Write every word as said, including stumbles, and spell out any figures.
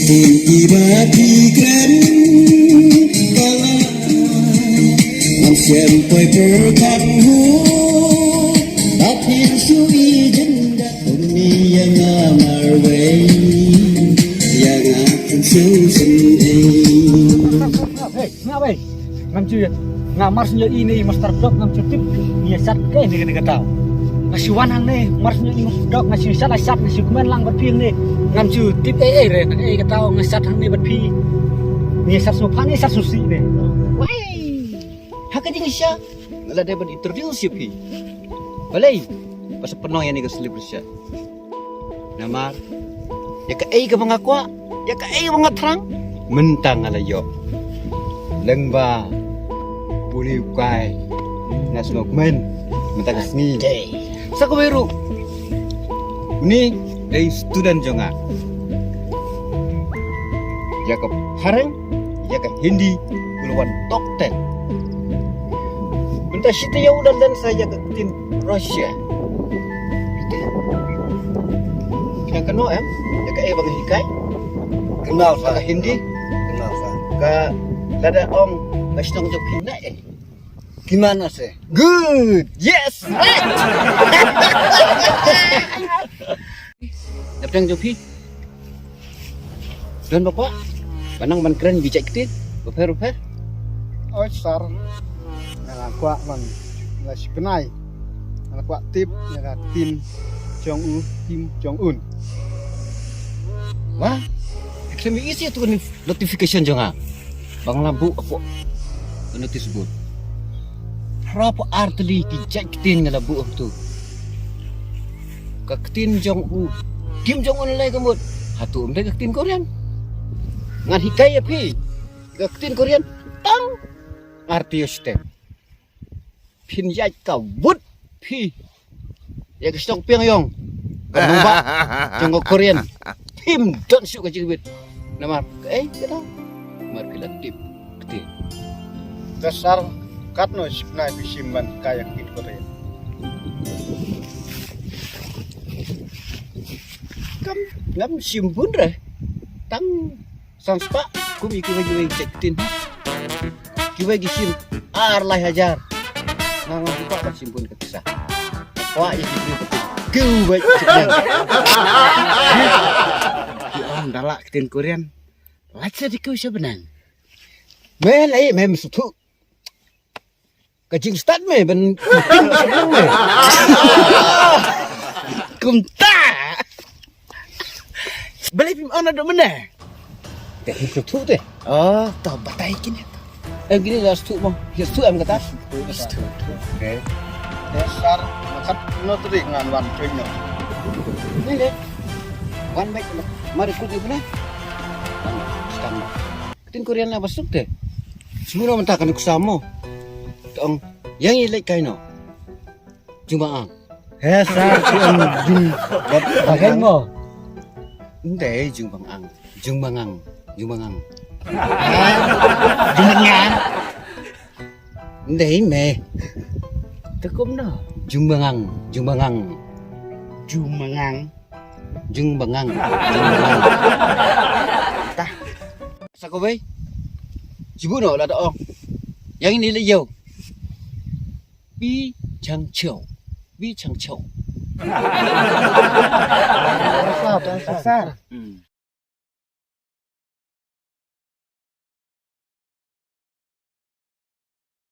Tin ki ba phi kren ka la, ngam shem poi pyrkhat ho, ba phin shu ïeit jyndat, uni ïa nga marwei, ïa nga phin shu sngewsih. Hey, nga wei. Ngam ju, nga mar shu ïohi ne i Master Pdok, ngam ju tip ngi ïa sat kaei ne kane ka daw. Nga shu wan hangne mar shu ïohi i Master Pdok, nga shu sat la sat, nga shu kmen lang bad phi ne. Ngam ju tip ei ei re, nang ei ka daw nga sat hangne bad phi. Ngi ïa sat sngewbha ne sat sngewsih ne. Wai. Ha ka jingshisha nga la dei ban introduce ïa phi. Balei? Ba sa pynlong ïa kane ka celebration. Namar ïa kaei kaba nga kwah, ïa kaei kaba nga thrang, mynta nga la ïoh. Lyngba une u kai nga sngewkmen mynta ka sngi. Sa kawei ruh, une dei student jong nga. Ïa ka phareng, ïa ka Hindi u la wan top ten. Mynta shi taïew u dang don sa ïa ka ktien Russia. Phi dang kynnoh em ïa kaei ba nga hikai? Kynmaw sa. Ka Hindi. Kynmaw sa. Ka lada ong ka shnong jong phi na ei? Kimana se. Good. Yes. Dap tang jong phi. Don ba kwah ba nang ban kren ki jait ktien bapher bapher? Oi sir, nga la kwah ban, nga la shibnai, nga la kwah tip ïa ka ktien jong u Kim Jong Un. Wah, ek sem isi tu ni notification jong nga ba nga la buh hapoh notice board. Phra phew ar tylli ki jait ktien nga la buh hangtu. Ka ktien jong u Kim Jong Un lei ka mut. Hato ym dei ka ktien Korean? Ngan hikai ïa phi ka ktien Korean tang ar tylli step. Phin ïaid ka wut phi ïa ka shnong Pyongyang, ka nongbah jong ka Korean. Phim don shuh ka jingbit. Namar kaei kata? Namar phi la tip ktien. Te sir, katno shipnai phi shim ban hikai ïa ka ktien Korean? Kam, ngam shim bun re. Tang san spah kum ïa kiwei kiwei ki jait ktien. Kiwei ki shim ar lai hajar. Nga ngam kwah ban shim bun ka pisa. Kwah ïa ki briew kiwei ki ktien. Ki ong da lah ktien Korean. Lait sa dei kiew sha bneng. Me lei me, me sngewthuh. Ka jingstad me ban, kumta. Balei phim ong naduh mynne? Te phim sngewthuh te. Oh, to batai kine. Em kine la sngewthuh mo. Sngewthuh em kata. Okay. Te sir, ma katno tarik ngan wan join noh? Ni le. Wan beit. Mari kut ni pune. Wan, stang. Ktien Korean la ba suk te. Sngewno mynta ka nuksa mo. Tong, ïa ngi leit kai noh. Jung bang ang. He sir, jung bang ang. Ym dei jung bang ang. Jung bang ang. Jung bang ang. Jung bang ang. Ym dei me. Te kumno? Jung bang ang. Jung bang ang. Jung bang ang. Jung bang ang. Jung bang ang. Tah. Sa kawei. Jibu no la da ong. Ïa ngi ni le ïew. Bi chang cheu. Bi chang cheu. Sa, sa, sa. Hmm.